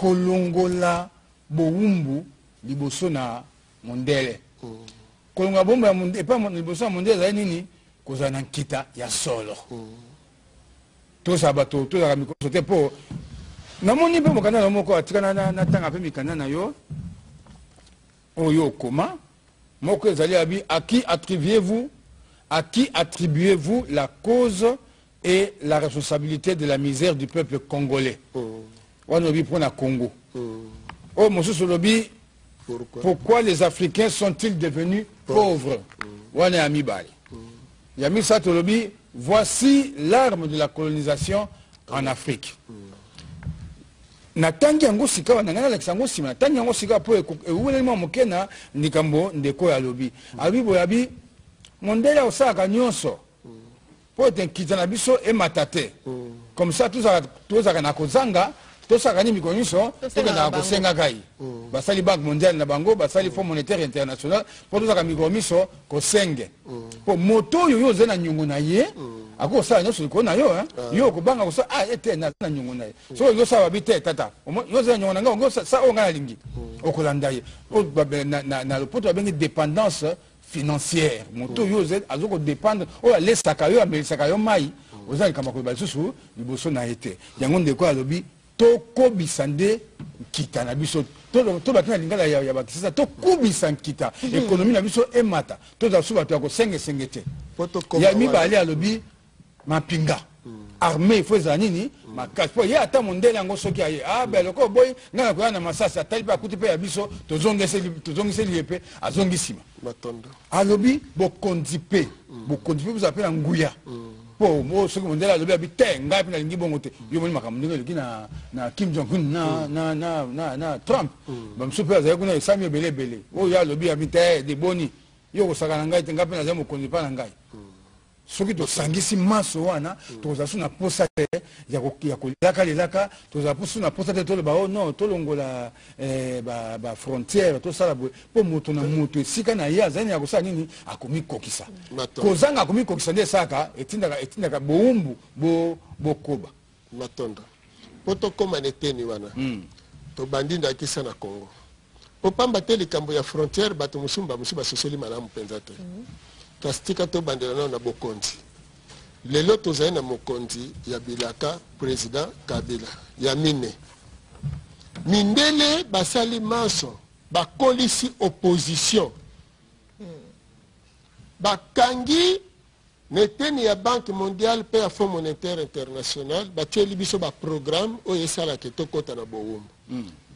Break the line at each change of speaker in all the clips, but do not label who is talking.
Kolongola bowumbu liboso na mondele. Kolongola bowumbu ya monde, epai liboso ya mondele ezali nini? Kozala na nkita ya solo. Tozala bato, tozalaka mikoso te mpo namoni mpe mokanda na yo moko atika natanga mpe mikanda na yo oyo okoma. Moko ezali abi à qui attribuez-vous à qui attribuez-vous la cause et la responsabilité de la misère du peuple congolais? Wana olobi mpo na Congo. Oyo mosusu olobi
pourquoi,
pourquoi les Africains sont-ils devenus pauvres? Wana ya mibale. Ya misato olobi voici l'arme de la colonisation en Afrique. Natangi yango sika na ngai, nalakisa yango nsima. Natangi yango sika mpo eweleli mwa moke na likambo ndeko oyo alobi. Alobi boye, abi mondele akosalaka nyonso mpo ete nkita na biso emata te, comme ça tozalaka na kozanga. Tosalaka nini mikolo nyonso? Tokendaka kosengaka ye. Basali Banque mondiale na bango, basali Fonds monétaire international, mpo tozalaka mikolo miso kosenge. Mpo moto oyo yo oza na niongo na ye, akoki kosala nyonso likolo na yo. Yo okobanga kosala ah ete naza na niongo na ye. Soki olingi osala, babi te, tata, yo oza na niongo na ngai, olingi osala oyo ngai nalingi, okolanda ye. Na lopoto babengi dépendance financière. Moto oyo aza kodépendre, oyo alesaka yo, amelisaka yo mai, oza likambo ya koloba lisusu liboso na ye te. Yango ndeko alobi tokobisa nde nkita na biso. To bato na lingala ya bakisasa, tokubisa nkita, économie na biso emata, tozala so bato ya kosengesenge te. Ya mibale alobi mapinga, armée, il faut ezala nini? Makasi. Mpo ye ata mondele yango soki aye, ah ben loko boyi ngai nakoya na masasi, atali mpe akuti mpe ya biso tozongiseli ye mpe azongi nsima. Alobi bokonzi mpe, bokonzi mpe bozala mpe na nguya, mpo soki mondele alobi abi te, ngai mpe nalingi bongo te. Yo moni makambo ndenge eleki na Kim Jong Un na Trump. Bamosusu mpe azali kuna, esami ebele ebele. Oyo alobi abi te, deboni yo kosaka na ngai te, ngai mpe nazali mokonzi mpa na ngai. Soki tosangisi maso wana, tokozala so na posa te ya kolelaka lelaka. Tozala mpo so na posa te toloba o non, tolongola bafrontière, tosala boye, mpo moto na moto esika na ye azali na ya kosala nini, akomikokisa. Kozanga akomikokisa nde esalaka, etindaka bowumbu bokoba.
Matondo. Mpo tokóma na eteni wana, tobandi ndakisa na Congo, mpo pamba te likambo ya frontière, bato mosusu, bamosusu basosoli malamu mpenza te. Kasi tika tobandela nano na bokonzi. Lelo tozali na mokonzi ya bilaka, président Kabila. Ya mine, mindele basali manso, bakolisi opposition, bakangi na eteni ya Banque mondiale mpe ya Fonds monétaire international, batieli biso baprogramme oyo esalaka tokɔta na bowumbu.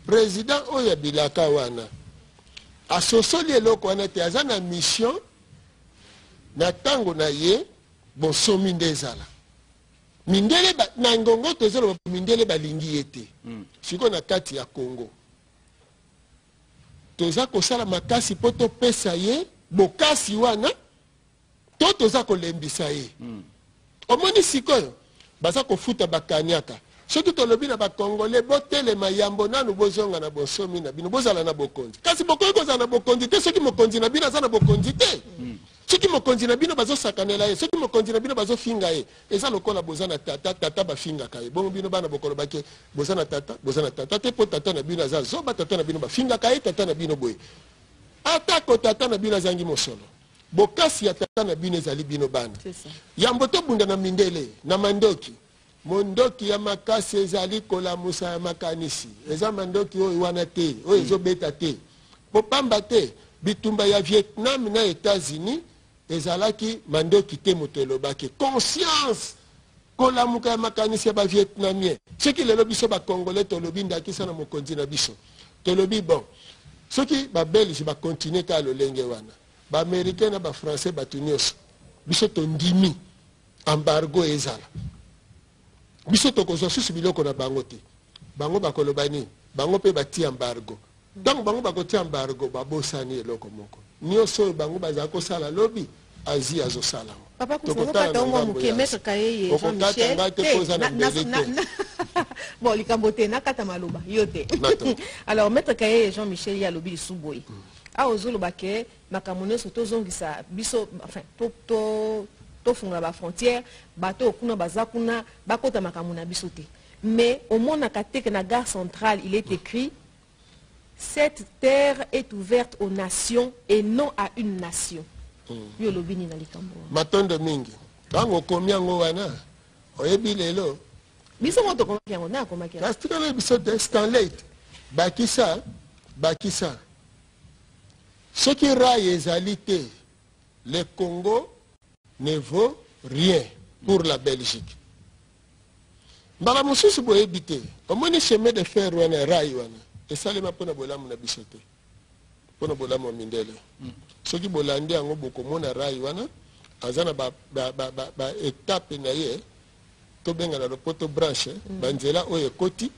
Président oyo ya bilaka wana asosoli eloko wana te. Aza na mission na ntango na ye, bonsomi nde ezala. Mindele na ngongo tozoloba, mindele balingi ye te. Sikoyo na kati ya Congo toza kosala makasi mpo topesa ye bokasi wana, to toza kolembisa ye. Omoni sikoyo baza kofuta bakaniaka. Soki tolobi na bakongole botelema yambo nanu bozonga na bonsomi na bino, bozala na bokonzi. Kasi bokoki kozala na bokonzi te soki mokonzi na bino aza na bokonzi te, soki mokonzi na bino bazosakanela ye, soki mokonzi na bino bazofinga ye. Eza lokola boza na tata, tata bafingaka ye. Bongo bino bana bokolobaki boza na tata? Boza na tata te, mpo tata na bino aza zoba, tata na bino bafingaka ye, tata na bino boye. Atako tata na bino azangi mosolo, bokasi ya tata na bino ezali bino bana. Yambo tobunda na mindele na mandoki, mondoki ya makasi ezali kolamusa ya makanisi. Eza mandoki oyo wana te, oyo ezobeta te, po pamba te bitumba ya Vietnam na États-Unis ezalaki mandoki te. Moto elobaki conscience, kolamuka ya makanisi ya Bavietnamien. Soki lelo biso Bakongolais tolobi ndakisa na mokonzi na biso, tolobi bon, soki Babelge bakontinue kaka lolenge wana, Baaméricain na Bafrançais, bato nyonso, biso tondimi embargo ezala, biso tokozwa susu biloko na bango te. Bango bakoloba nini? Bango mpe batia embargo. Ntango bango bakotia embargo, babosani eloko moko: nyonso oyo bango bazala kosala lobi, Asie azosala.
Papa, okokata mwa moke, maître Kayeye Jean Michel.
Ngai te, mpo na mbele te.
Bon, likambo te, nakata maloba yo te. Alors, maître Kayeye Jean Michel, ye alobi lisu boye: awa ozoloba ke makambo nyonso tozongisa biso, enfin tofungola bafrontière, bato oyo kuna baza kuna bakota makambo na biso te. Mais omonaka te que na gare centrale, il est écrit: cette terre est ouverte aux nations et non à une nation. Yo olobi nini na likambo wana?
Matondo mingi. Ntango okomi yango wana, oyebi lelo.
Biso moko tokomaki yango na akomaki yango.
Kasi tikala biso te. Stanley, bakisa bakisa, soki rail ezali te, le Congo ne vaut rien pour la Belgique. Mbala mosusu boyebi te, omoni chemin de fer wana, rail wana, esalema mpona bolamu na biso te, mpona bolamu ya mindele. Soki bolandi yango, bokomona rail wana aza na baétape ba na ye, tobenga na lopoto branche, banzela oyo ekoti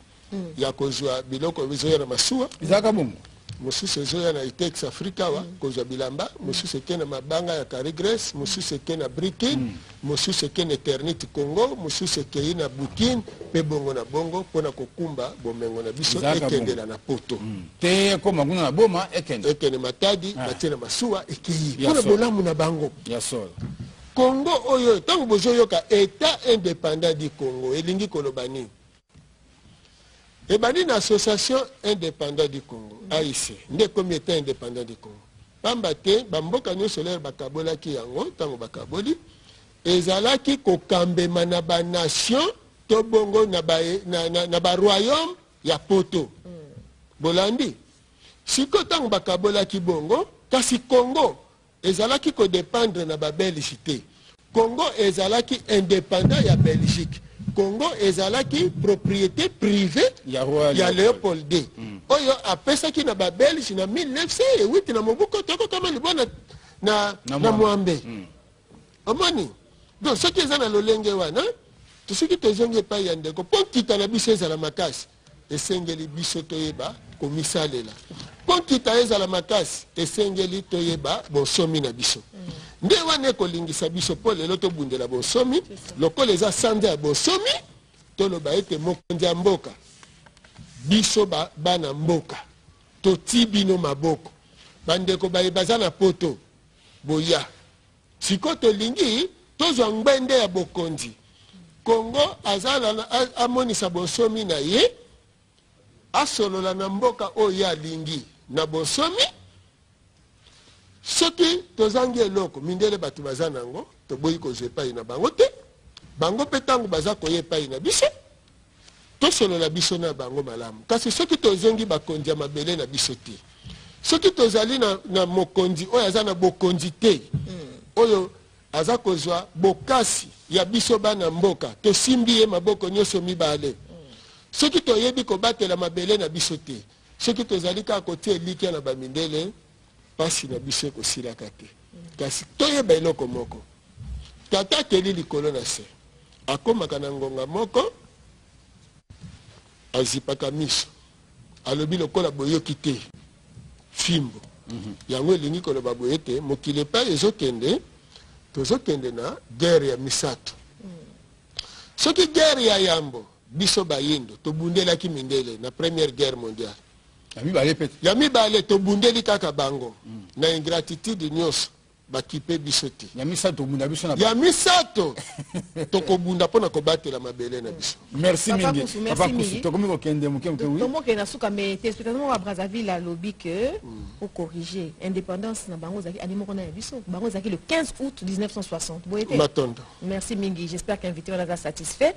ya kozwa biloko ezoya na masuwa.
Ezalaka bongo.
Mosusu ezoya na Itex Afrika awa kozwa bilamba, mosusu eke na mabanga ya Carigres, mosusu eke na Brikin, mosusu eke na Eternit Congo, mosusu ekei na Bukin, mpe bongo na bongo, mpona kokumba bomengo na biso.
Ezalaka
ekendela na Poto.
Te, ekoma kuna na Boma, ekende.
Ekende Matadi, batie na masuwa, ekei
Ya
mpona
solo.
bolamu na bango.
Ya solo.
Congo oyo, ntango bozoyoka État indépendant du Congo, elingi koloba nini? Ebandi na Association indépendant du Congo, AIC, nde ekomi État indépendant du Congo. Pamba te bamboka nyonso, lere bakabolaki yango, ntango bakaboli, ezalaki kokambema na banation to bongo na baroyaume ya Poto. Bolandi sikoyo, ntango bakabolaki bongo, kasi Congo ezalaki kodépendre na Babelge te. Congo ezalaki indépendant ya Belgique. Congo ezalaki propriété privée
ya roi
ya Léopold II, oyo apesaki na Babelge na 1908, na mobuko tokokama libwa
Na
na
mwambe.
Mwambe. Omoni, donc soki eza na lolenge wana, soki tozongi epai ya ndeko, mpo nkita na biso ezala makasi, esengeli biso toyeba komisalela. Mpo nkita ezala makasi, esengeli toyeba bonsomi na biso. Nde wana ekolingisa biso mpo lelo tobundela bonsomi. Lokola eza sanza ya bonsomi, toloba ete mokonzi ya mboka, biso bana mboka toti bino maboko. Bandeko baye baza na Poto, boya sikoyo, tolingi tozwa ngbende ya bokonzi. Kongo azala amonisa bonsomi na ye, asolola na mboka oyo ye alingi na bonsomi. Soki tozangi eloko, mindele bato baza nango, toboyi kozwa epai na bango te. Bango mpe ntango baza koya epai na biso, tosolola biso na bango malamu. Kasi soki tozongi bakonzi ya mabele na biso te, soki tozali na mokonzi oyo aza na bokonzi te, oyo aza kozwa bokasi ya biso bana mboka, tosimbi ye maboko nyonso mibale, soki toyebi kobatela mabele na biso te, soki tozali kaka kotia elikya na bamindele, mpasi na biso ekosilaka te. Kasi toyeba eloko moko: tata akeli likolo na se, akomaka na ngonga moko, azipaka miso, alobi lokola boyoki te fimbo. Yango elingi koloba boye ete mokili epai ezokende, tozokende na guerre ya misato. Soki guerre ya yambo, biso bayindo tobundelaki mindele na Première Guerre mondiale,
Ya mibale mpe.
Ya mibale, tobundeli kaka bango na ingratitude nyonso, bakipe biso te.
Ya misato, tobunda biso na
Ya misato, tokobunda mpona kobatela mabele na biso.
Merci
Papa
mingi.
Kusu, merci
Papa Kusu.
mingi.
Tokomi kokende moke moke, oui.
Tomokende na suka, mais téléspectateur moko ya Brazzaville alobi ke ocorrige: indépendance na bango ezalaki année moko na ya biso. Bango ezalaki le 15 août 1960, boye te?
Matondo.
Merci mingi, j'espère qu'invité wana aza satisfait.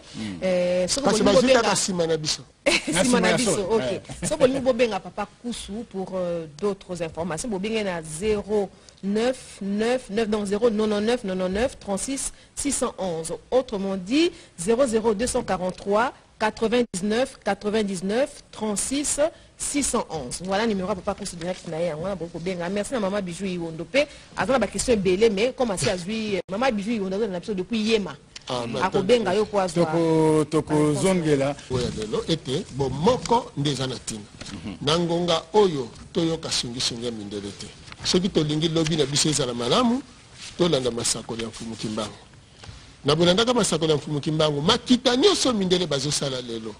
Soki
kasi
bolingi
bazwi
bobenga
kaka nsima na biso.
Nsima na
ya
biso.
solo.
Ok, soki bolingi bobenga Papa Kusu pour d'autres informations, bobenge na 0 9 9 9, donc 0 99 99 36 611, autrement dit 00 243 99 99 36 611. Voilà numéro ya Papa Kusu direct na ye, yango wana bokoki kobenga. Merci na Mama Bijou Iwondo mpe aza na baquestion ebele, mais comme asi azwi Mama Bijou Iwondo aza na biso depuis Yema.
Ah, matondo.
Akobenga yo po azwa
Tokozongela.
Oyo ya lelo ete bomoko nde eza na ntina na ngonga oyo. Toyoka songisongi ya mindele te. Soki tolingi lobi na biso ezala malamu, tolanda masakoli ya Mfumu Kimbangu. Na bolandaka masakoli ya Mfumu Kimbangu, makita nyonso mindele bazosala lelo,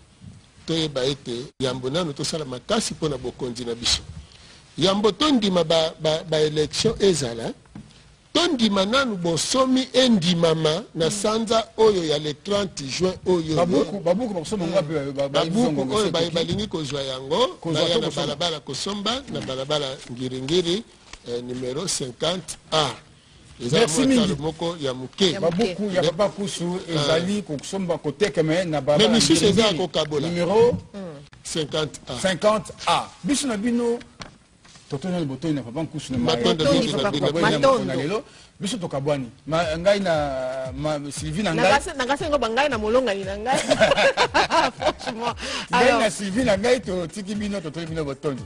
toyeba ete yambo nano tosala makasi mpo na bokonzi na biso, yambo tondima baélection ba ezala. Tondima nanu bonsomi endimama na sanza oyo ya le 30 juin oyo.
Babuku, babuku bakosomba yango wapi?
Babuku oyo baye balingi kozwa yango
Kozwa
baya
to
na
kosomba.
balabala kosomba na balabala Ngiringiri numero 50A. Eza
Merci
mwa
mingi.
talo moko ya moke.
Ya moke.
Babuku ya papa Kusu ezali kosomba, kotekeme na balabala
Mais misusu eza ya
Ngiringiri,
kokabola.
Numero
50A.
50A. Biso na bino totoni botoni na papa Nkusu na
Matondo
Matondi,
mingi na
papa
bino.
Nkusu.
na
Matondo.
lelo biso tokabwani. Ngai na Sylvie na ngai.
Nakasi ngo bangai na molongani na ngai, franchement.
Ngai
Alors
na Sylvie na ngai, totiki bino, totoli bino botondi.